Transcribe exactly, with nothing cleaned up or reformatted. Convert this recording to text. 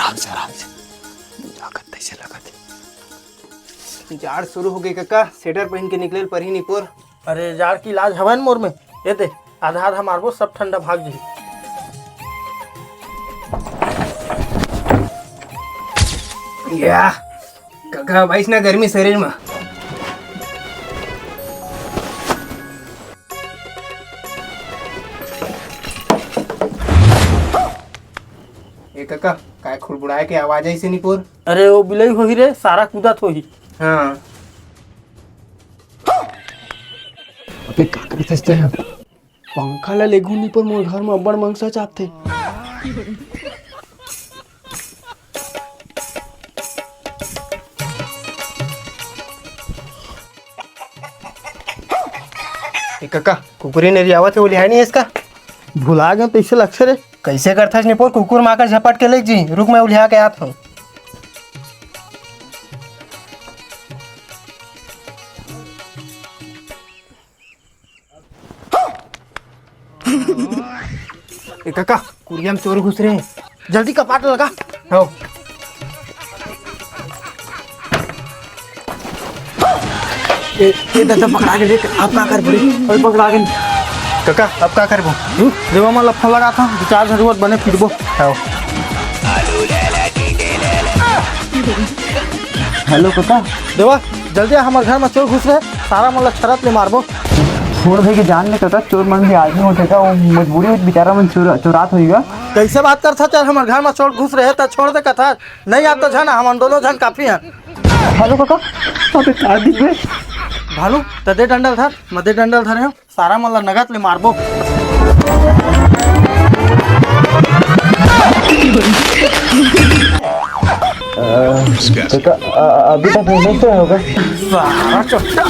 हाल चाल, हाल चाल। लागत तैसे लागत हे। जाड़ शुरू हो गई कका, स्वेटर पहन के निकले ल परही निपोर। अरे, जाड़ के इलाज हवय न मोर में। ये दे, आधा आधा मारबो, सब ठंडा भाग जाही। या, कका, बाईस ना गर्मी शरीर में। ए कका, काय खुड़बुड़ाए के आवाज आइसे निपोर? अरे, वो बिलई होही रे, सारा कूदत होही। हाँ। अबे, का करत हस तें? पंखा ला लेगहूं निपोर, मोर घर में अब्बड़ मंगसा चापथे। ए कका, कुकुरी नेरियावत हे, ओलिहाय नहीं हे इसका? भुला गए तैसे लगथे रे। कैसे करथस निपोर, कुकुर माकर झपट के लेग जी। रुक, मैं ओलिहा के आत हूँ। ए कका, कुरिया में चोर घुस रहे हैं, जल्दी कपाट लगा। हो। ए, ए दादा, पकड़ा के देख, अब का करबो? अरे, पकड़ा के। कका, अब का करबो? हम्म, देवा मन ला फोन लगा था, दो चार झन रुवत बने फिरबो। हो। हेलो कका। देवा, जल्दी आ, हमर घर में चोर घुस रहे, सारा मन ला छरत ले मारबो। छोड़ दे के जान ले कका, चोर मन भी आदमी होथे का, वो मजबूरी में बेचारा मन चोरा, चोरात होही गा। कैसे बात करथा? चल, हमर घर में चोर घुस रहे त छोड़ दे कथा, नहीं आ तो झन, हमन दोनों झन काफी हैं। हेलो कका, अबे का दिन बे? भालू, त दे डंडा ल धर, मैं दे डंडा ल धरे हूँ। सारा मन ला नगद ले मारबो। अ, तो का, अ, अभी तक नहीं सोए होगा? सारा चोट्टा।